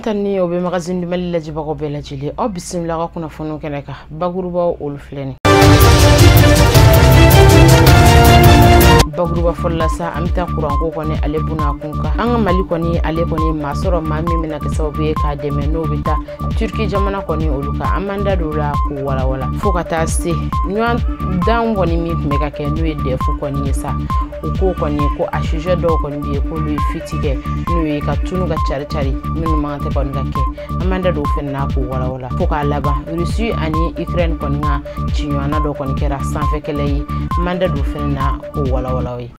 Tanni o bɛ Magazine du Mali lajɛbagaw bɛɛ lajɛlen, aw bisimila ka kunnafoniw kɛnɛ kan. Bakurubaw olu filɛ nin. Bakuruba fɔlɔ la sa, an bɛ taa kuranko kɔni ale buna kun kan. An ka Mali kɔni ale kɔni maa sɔrɔ maa min bɛna kɛ sababu ye k'a dɛmɛ, n'o bɛ taa Turki jamana kɔni olu kan. An b'an da don o la k'o walawala fo ka taa se ɲɔgɔn dan kɔni min tun bɛ ka kɛ, n'o ye DEF kɔni ye sa. O ko kɔni ko a sujet dɔw kɔni bɛ yen k'olu ye fuite kɛ, n'o ye ka tunu ka cari cari minnu man kan tɛ kɔni ka kɛ. An b'an da don o fɛnɛ na k'o walawala fo k'a laban. Russie ani Ukraine kɔni ka ciɲɔgɔnna dɔ kɔni kɛra sanfɛ kɛlɛ ye, an b'an da don o fɛnɛ na k'o walawala ye.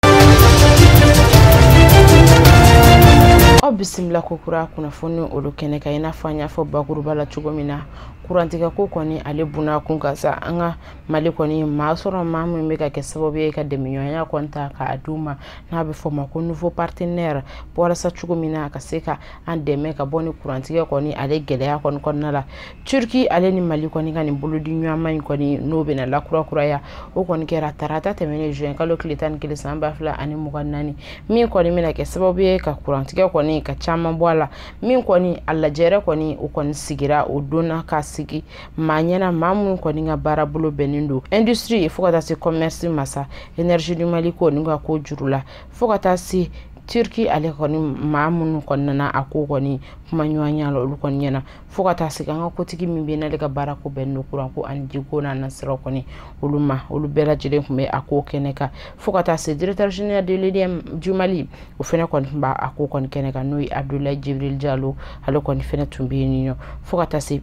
Aw bisimila ko kura kunnafoni olu kɛnɛ kan. I n'a fɔ an y'a fɔ bakuruba la cogo min na, kurantigɛ ko kɔni ale buna kun kan sa. An ka Mali kɔni maa sɔrɔ maa min bɛ ka kɛ sababu ye ka dɛmɛɲɔgɔnya kɔni ta k'a d'u ma, n'a bɛ fɔ o ma ko nouveau partenaire, walasa cogo min na a ka se ka an dɛmɛ ka bɔ ni kurantigɛ kɔni ale gɛlɛya kɔni kɔnɔna la. Turki ale ni Mali kɔni ka nin bolodi ɲɔgɔnma in kɔni, n'o bɛna lakurakuraya, o kɔni kɛra tarata tɛmɛnen juin kalo tile 11 san 2024, min kɔni bɛna kɛ sababu ye ka kurantigɛ kɔni ka caman bɔ a la. Min kɔni a lajɛrɛ kɔni, o kɔni sigira o donna ka sigi maa ɲɛna, maa minnu kɔni ka baara bolo bɛnnen don industrie fo ka taa se commerce ma sa, Énergie du Mali ko ni ka ko juru la, fo ka taa se Turki ale kɔni maa minnu kɔni nana a ko kɔni kuma ɲɔgɔnya la olu kɔni ɲɛna, fo ka taa se an ka kotigi min bɛ n'ale ka baara ko bɛnnen don kuranko ani jiko n'a nasiraw kɔni olu ma, olu bɛɛ lajɛlen tun bɛ a ko kɛnɛ kan, fo ka taa se directeur général de l'EDM du Mali, o fɛnɛ kɔni tun b'a a ko kɔni kɛnɛ kan, n'o ye Abdoulaye Djibril Diallo, ale kɔni fɛnɛ tun bɛ yen nɔ, fo ka taa se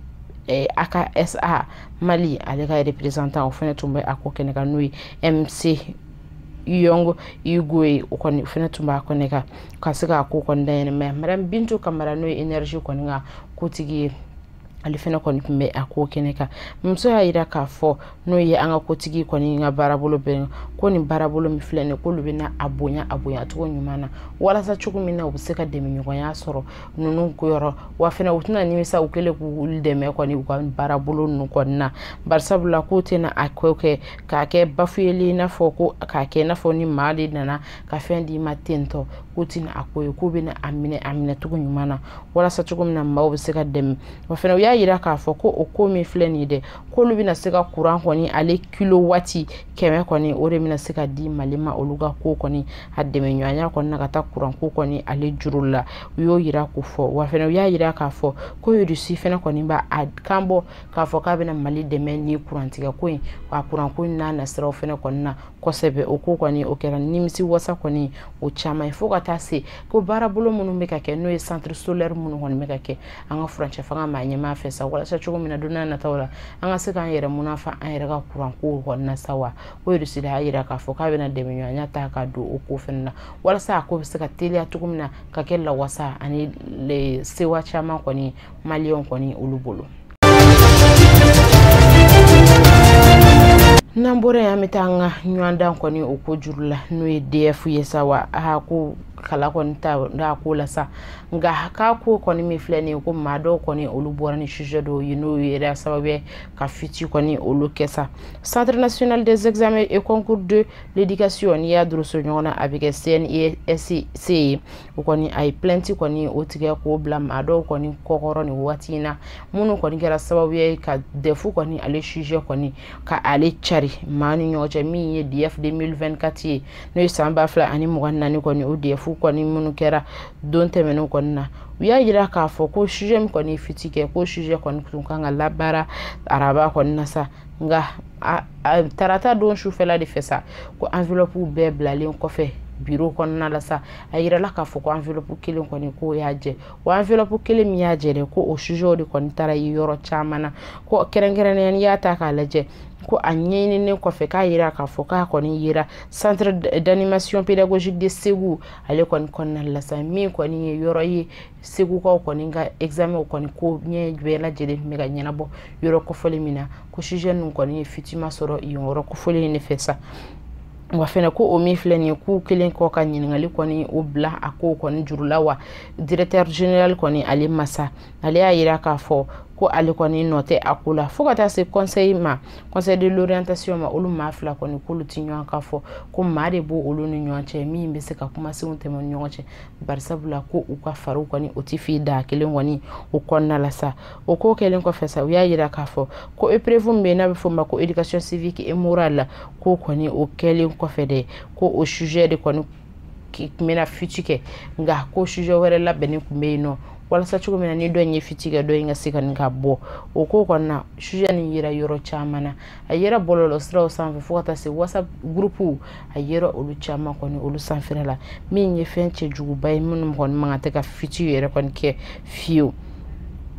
AKSA Mali ale ka représentant, o fɛnɛ tun bɛ a ko kɛnɛ kan, n'o ye MC Yong Hugo ye, o kɔni fɛnɛ tun b'a kɛnɛ kan ka se k'a ko kɔni dayɛlɛ. Mais madame Bintou Kamara, n'o ye énergie kɔni ka kotigi ye, ale fɛnɛ kɔni tun bɛ a ko kɛnɛ kan. Muso y'a yira k'a fɔ, n'o ye an ka kotigi kɔni ka baarabolo bɛn, ko nin baarabolo min filɛ nin ye, k'olu bɛna a bonya a bonya cogo ɲuman na, walasa cogo min na u bɛ se ka dɛmɛɲɔgɔnya sɔrɔ ninnu ko yɔrɔ wa fɛnɛ u tɛna nimisa u kɛlen k'u dɛmɛ kɔni u ka baarabolo ninnu kɔni na, barisabula k'u tɛna a ko kɛ k'a kɛ bafuyeli, i n'a fɔ ko k'a kɛ i n'a fɔ ni maa de nana ka fɛn d'i ma ten tɔ, k'u tɛna a ko ye, k'u bɛna a minɛ a minɛ cogo ɲuman na, walasa cogo min na maaw bɛ se ka dɛmɛ. Wa fɛnɛ u y'a yira k'a fɔ ko o ko min filɛ nin ye dɛ, k'olu bɛna se ka kuran kɔni ale kilowati 100 kɔni, o de bɛna se ka di Mali ma olu ka ko kɔni a dɛmɛɲɔgɔnya kɔni na ka taa kuran ko kɔni ale juru la. U y'o yira k'o fɔ. Wa fɛnɛ u y'a yira k'a fɔ ko Russie fɛnɛ kɔni b'a a kan bɔ k'a fɔ k'a bɛna Mali dɛmɛ ni kurantigɛ ko in, a kuran ko in n'a nasiraw fɛnɛ kɔni na kosɛbɛ. O ko kɔni o kɛra nimisi wasa kɔni o caman ye, fo ka taa se ko baarabolo minnu bɛ ka kɛ, n'o ye centre solaire minnu kɔni bɛ ka kɛ an ka furancɛ fanga maa ɲɛmaa fɛ sa, walasa cogo min na don n'a nataw la an ka se k'an yɛrɛ munafa an yɛrɛ ka kuran ko kɔni na sa. Wa ko Russie y'a yira k'a fɔ k'a bɛna dɛmɛɲɔgɔnya ta ka don o ko fɛnɛ na, walasa a ko bɛ se ka teliya cogo min na ka kɛ lawasa ani sewa caman kɔni maliyɛnw kɔni olu bolo. N'an bɔra yen, an bɛ taa an ka ɲɔgɔndan kɔni o ko juru la, n'o ye DEF ye sa. Wa a ko kala kɔni ta n'a ko la sa, nka k'a ko kɔni min filɛ nin ye, ko maa dɔw kɔni olu bɔra ni sujet dɔw ye, n'o yɛrɛ sababu ye ka fuite kɔni olu kɛ sa. Centre national des examens et concours de l'éducation, n'i y'a duruso ɲɔgɔn na a bɛ kɛ CNESC ye, o kɔni a ye plainte kɔni o tigɛ k'o bila maa dɔw kɔni kɔkɔrɔ nin waati in na, minnu kɔni kɛra sababu ye ka DEF kɔni ale sujet kɔni ka ale cari maa ni ɲɔgɔn cɛ, min ye DEF 2024 ye, n'o ye san 2024 kɔni, o DEF kɔni minnu kɛra don tɛmɛnen kɔni na. U y'a yira k'a fɔ ko sujet min kɔni ye fuite kɛ, ko sujet kɔni tun kan ka labaara araba kɔni na sa, nka tarata don sufɛla de fɛ sa, ko enveloppe bɛɛ bilalen kɔfɛ bureau kɔnɔna la sa, a yirala k'a fɔ ko enveloppe kelen kɔni k'o y'a jɛ. Wa enveloppe kelen min y'a jɛ dɛ, ko o sujet de kɔni taara ye yɔrɔ caman na, ko kɛrɛnkɛrɛnnenya n'i y'a ta k'a lajɛ, ko a ɲɛɲininen kɔfɛ k'a yira k'a fɔ k'a kɔni yera centre d'animation pédagogique de Segu ale kɔni kɔnɔna la sa, min kɔni ye yɔrɔ ye Segukaw kɔni ka examen kɔni ko ɲɛ bɛɛ lajɛlen tun bɛ ka ɲɛnabɔ yɔrɔ kofɔlen min na, ko sujet ninnu kɔni ye fuite ma sɔrɔ yen yɔrɔ kofɔlen in de fɛ sa. Wa fɛnɛ ko o min filɛ nin ye, k'u kelen kɔ ka ɲininkali kɔni o bila a ko kɔni juru la. Wa directeur général kɔni ale masa, ale y'a yira k'a fɔ ko ale kɔni nɔ tɛ a ko la fo ka taa se conseil ma, conseil de l'orientation ma, olu maa fila kɔni k'olu ti ɲɔgɔn kan fɔ, ko maa de b'o olu ni ɲɔgɔn cɛ min bɛ se ka kumasenw tɛmɛ ni ɲɔgɔn cɛ, barisabula ko u ka fariw kɔni o ti fi da kelen kɔni o kɔnɔna la sa. O ko kɛlen kɔfɛ sa, u y'a yira k'a fɔ ko épreuve min bɛ yen n'a bɛ f'o ma ko éducation civique et morale, ko kɔni o kɛlen kɔfɛ dɛ, ko o sujet de kɔni tun bɛna fuite kɛ, nka ko sujet wɛrɛ labɛnnen tun bɛ yen nɔ walasa cogo min na ni dɔ in ye fuite kɛ, dɔ in ka se ka nin ka bɔ. O ko kɔni na, sujet nin yera yɔrɔ caman na, a yera bɔlɔlɔ siraw sanfɛ fo ka taa se WhatsApp groupe, a yera olu caman kɔni olu sanfɛla la, min ye fɛn cɛjuguba ye minnu kɔni man kan tɛ ka fuite yɛrɛ kɔni kɛ fiyewu.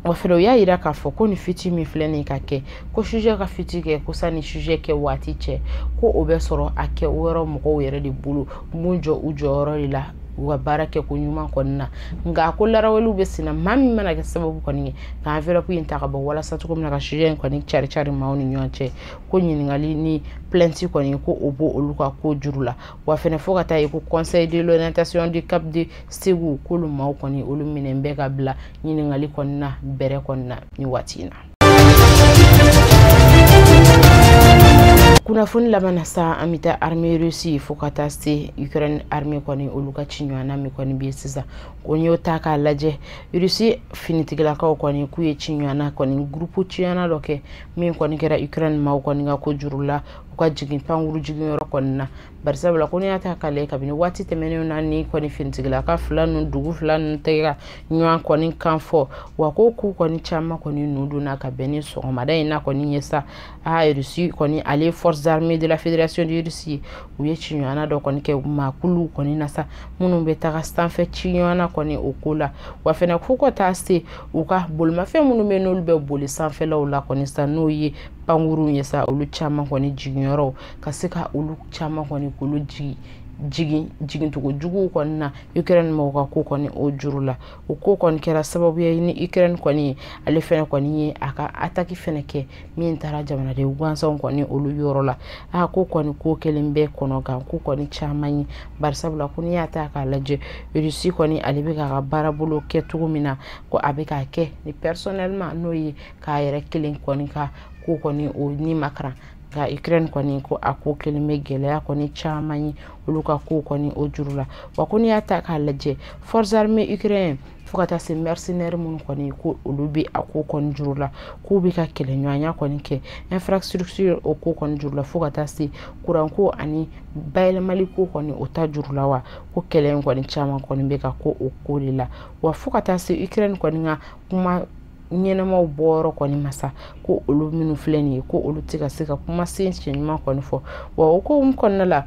O fɛnɛ, u y'a yira k'a fɔ ko nin fuite min filɛ nin ka kɛ, ko sujet ka fuite kɛ ko sanni sujet kɛ waati cɛ, ko o bɛ sɔrɔ a kɛ o yɔrɔ mɔgɔw yɛrɛ de bolo mun jɔ u jɔyɔrɔ de la u ka baara kɛ ko ɲuman kɔni na. Nka ko laraweliw bɛ sen na, maa min mana kɛ sababu kɔni ye ka enveloppe in ta ka bɔ walasa cogo min na ka sujet in kɔni cari cari maaw ni ɲɔgɔn cɛ, ko ɲininkali ni plainte kɔni ko o b'o olu ka ko juru la. Wa fɛnɛ fo ka taa ye ko conseil de l'orientation du Cap de Ségou, k'olu maaw kɔni olu minɛ bɛ ka bila ɲininkali kɔni na bɛrɛ kɔni na nin waati in na. Kunnafoni laban na sa, an bɛ taa armée Russie fo ka taa se Ukraine armée kɔni olu ka ci ɲɔgɔnna min kɔni bɛ yen sisan, ko n'i y'o ta k'a lajɛ, Russie finitigilakaw kɔni k'u ye ci ɲɔgɔnna kɔni groupe ci ɲɔgɔnna dɔ kɛ min kɔni kɛra Ukraine maaw kɔni ka ko juru la u ka jigin pankuru jiginyɔrɔ kɔni na, barisabula ko n'i y'a ta k'a lajɛ kabini waati tɛmɛnenw na ni kɔni finitigilaka fila ninnu dugu fila ninnu tɛ ka ɲɔgɔn kɔni kan fɔ, wa ko k'u kɔni caman kɔni nu donna ka bɛn ni sɔgɔmada in na kɔni ye sa. Aa, Russie kɔni ale forces armées de la fédération de Russie u ye ci ɲɔgɔnna dɔ kɔni kɛ maakuluw kɔni na sa minnu bɛ taga sanfɛ ci ɲɔgɔnna kɔni o ko la. Wa fɛnɛ fo ka taa se u ka bolimafɛn minnu bɛ n'olu bɛ boli sanfɛlaw la kɔni sa, n'o ye pankurunw ye sa, olu caman kɔni jiginyɔrɔw ka se ka olu caman kɔni k'olu jigin jigincogo juguw kɔni na Ukraine mɔgɔw ka ko kɔni o juru la. O ko kɔni kɛra sababu ye ni Ukraine kɔni ale fɛnɛ kɔni ye a ka attaque fɛnɛ kɛ min taara jamanaden gansanw kɔni olu yɔrɔ la. A ko kɔni ko kelen bɛ kɔnɔ kan ko kɔni caman ye, barisabula ko n'i y'a ta k'a lajɛ, Russie kɔni ale bɛ k'a ka baarabolo kɛ cogo min na, ko a bɛ k'a kɛ ni personnellement n'o ye k'a yɛrɛ kelen kɔni ka ko kɔni o ni makaran, nka Ukraine kɔni ko a ko kelen bɛ gɛlɛya kɔni caman ye olu ka ko kɔni o juru la. Wa ko n'i y'a ta k'a lajɛ, forces armées ukrainiennes fo ka taa se mercenaires minnu kɔni ko olu bɛ a ko kɔni juru la, k'u bɛ ka kɛlɛɲɔgɔnya kɔni kɛ infrastructure o ko kɔni juru la, fo ka taa se kuranko ani bayɛlɛmali ko kɔni o ta juru la, wa ko kɛlɛ in kɔni caman kɔni bɛ ka ko o ko de la. Wa fo ka taa se Ukraine kɔni ka kuma ɲɛnɛmaw bɔyɔrɔ kɔni ma sa, ko olu minnu filɛ nin ye ko olu tɛ ka se ka kuma sen cɛ ɲuman kɔni fɔ. Wa o ko kɔnɔna la,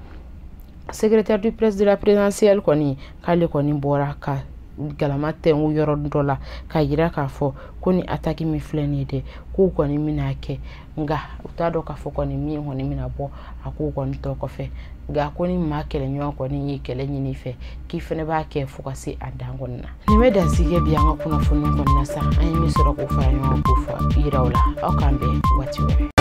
secrétaire du presse de la présidentielle kɔni k'ale kɔni bɔra ka galama tɛnku yɔrɔ dɔ la k'a yira k'a fɔ ko ni attaque min filɛ nin ye dɛ, k'u kɔni bɛna kɛ, nka u t'a dɔn k'a fɔ kɔni min kɔni bɛna bɔ a ko kɔni tɔ kɔfɛ, nka ko ni maa kɛlɛɲɔgɔn kɔni ye kɛlɛ ɲini fɛ k'i fɛnɛ b'a kɛ fo ka se a dan kɔni na. Nin bɛ dansigi bi an ka kunnafoni kɔni na sa, an ye min sɔrɔ k'o fara ɲɔgɔn kan k'o fɔ yira aw la. Aw k'an bɛn waati wɛrɛ.